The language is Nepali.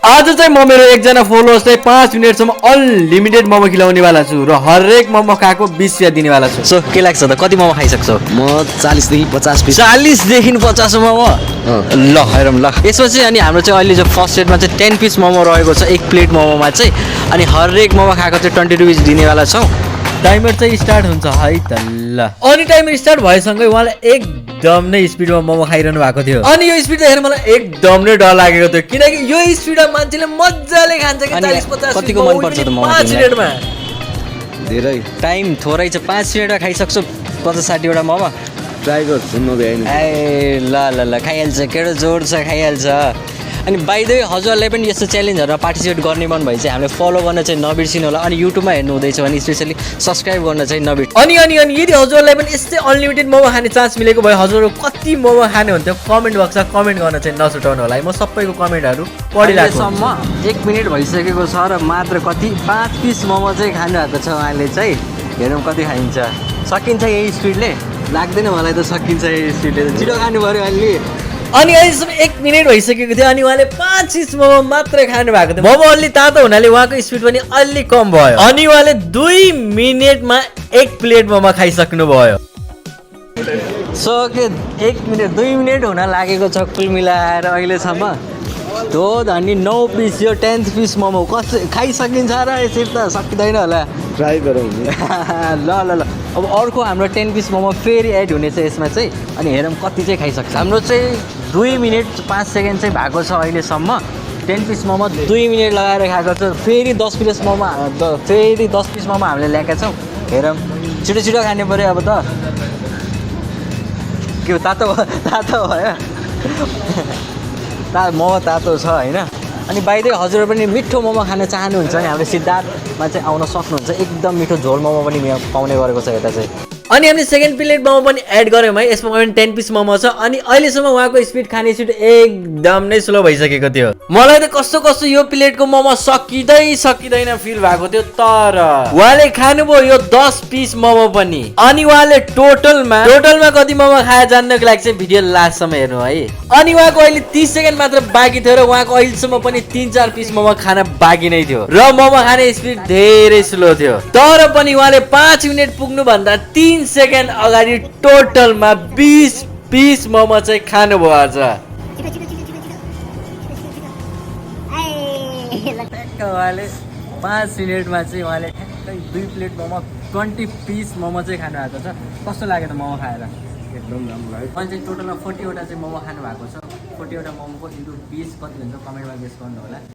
आज चाहिँ म मेरो एकजना फलोवर्सलाई 5 मिनेटसम्म अनलिमिटेड मोमो खिलाउनेवाला छु र हरेक मोमो खाएको 20 रुपियाँ दिनेवाला छु। सो के लाग्छ त कति मोमो खाइसक्छौ? म 40 देखि 50 पिस। 40 देखि 50 मोमो ल हेरौँ ल। यसमा चाहिँ अनि हाम्रो चाहिँ अहिले चाहिँ फर्स्ट सेटमा चाहिँ 10 पिस मोमो रहेको छ एक प्लेट मोमोमा चाहिँ। अनि हरेक मोमो खाएको चाहिँ 20 रुपिस दिनेवाला छौँ। टाइमर चाहिँ स्टार्ट हुन्छ है त ल। अनि टाइमर स्टार्ट भएसँगै उहाँलाई एकदम नै स्पिडमा मोमो खाइरहनु भएको थियो। अनि यो स्पिड देखेर मलाई एकदम नै डर लागेको थियो किनकि यो स्पिडमा मान्छेले मजाले खान्छ कि 40-50 कतिको मन पर्छ त मोमो? 5 मिनेटमा। धेरै टाइम थोरै छ, 5 मिनेटमा खाइसक्छौ 50-60 वटा मोमो। ट्राई गर्छु म भ्याइन। ए ल ल ल खाइहाल्छ, केटो जोड छ खाइहाल्छ। अनि बाइ द वे हजुरहरूलाई पनि यस्तो च्यालेन्जहरूमा पार्टिसिपेट गर्ने मन भए चाहिँ हामीले फलो गर्न चाहिँ नबिर्सिनु होला। अनि युट्युबमा हेर्नु हुँदैछ भने स्पेसली सब्सक्राइब गर्न चाहिँ नबिर्सिनु। अनि यदि हजुरलाई पनि यस्तै अनलिमिटेड मोमो खाने चान्स मिलेको भए हजुरहरू कति मोमो खाने हुन्थ्यो कमेन्ट बक्समा कमेन्ट गर्न चाहिँ नछुटाउनु होला है। म सबैको कमेन्टहरू पढिरहेको छु। अहिलेसम्म 1 मिनट भइसकेको छ र मात्र कति 5 पिस मोमो चाहिँ खानु भएको छ उहाँले चाहिँ। हेरौँ कति खाइन्छ। सकिन्छ यही स्पिडले? लाग्दैन मलाई त सकिन्छ यही स्पिडले। छिटो खानु पऱ्यो अलि। अनि अहिलेसम्म 1 मिनेट भइसकेको थियो अनि उहाँले 5 पिस मोमो मात्रै खानु भएको थियो। मोमो अलि तातो हुनाले उहाँको स्पिड पनि अलि कम भयो। अनि उहाँले 2 मिनेटमा 1 प्लेट मोमो खाइसक्नु भयो। सो के 1 मिनट 2 मिनट हुन लागेको छ कुल मिलाएर अहिलेसम्म। धो धनी 9 पिस यो 10th पिस मोमो कसरी खाइसकिन्छ र यसरी त सकिँदैन होला। ट्राई गरौँ। ल ल ल अब अर्को हाम्रो 10 पिस मोमो फेरि एड हुनेछ यसमा चाहिँ। अनि हेरौँ कति चाहिँ खाइसक्छ। हाम्रो चाहिँ 2 मिनट 5 सेकेन्ड चाहिँ भएको छ अहिलेसम्म। 10 पिस मोमो 2 मिनट लगाएर खाएको छ। फेरि 10 पिस मोमो हामीले ल्याएका छौँ। हेरौँ छिटो छिटो खाने पऱ्यो अब त। के हो तातो भयो मोमो तातो छ होइन। अनि बाहिर हजुर पनि मिठो मोमो खान चाहनुहुन्छ भने हाम्रो सिद्धार्थमा चाहिँ आउन सक्नुहुन्छ। एकदम मिठो झोल मोमो पनि पाउने गरेको छ यता चाहिँ। अनि हामीले सेकेन्ड प्लेट मोमो पनि एड गऱ्यौँ है। यसमा पनि 10 पिस मोमो छ। अनि अहिलेसम्म उहाँको स्पिड खाने स्पिड एकदम नै स्लो भइसकेको थियो। मलाई त कस्तो यो प्लेटको मोमो सकिँदैन फिल भएको थियो। तर उहाँले खानुभयो यो 10 पिस मोमो पनि। अनि उहाँले टोटलमा कति मोमो खाए जान्नको लागि चाहिँ भिडियो लास्टसम्म हेर्नु है। अनि उहाँको अहिले 30 सेकेन्ड मात्र बाँकी थियो र उहाँको अहिलेसम्म पनि 3-4 पिस मोमो खान बाँकी नै थियो र मोमो खाने स्पिड धेरै स्लो थियो। तर पनि उहाँले 5 मिनट पुग्नु भन्दा 3 सेकेन्ड अगाडि टोटलमा 20 पिस मोमो चाहिँ खानुभयो आज। उहाँले 5 मिनटमा चाहिँ उहाँले ठ्याक्कै 2 प्लेट मोमो 20 पिस मोमो चाहिँ खानु भएको छ। कस्तो लाग्यो त मोमो खाएर? एकदम राम्रो लाग्यो। मैले चाहिँ टोटलमा 40 वटा चाहिँ मोमो खानु भएको छ। 40 वटा मोमोको इन्टु 20 कति हुन्छ कमेन्टमा गेस गर्नु होला।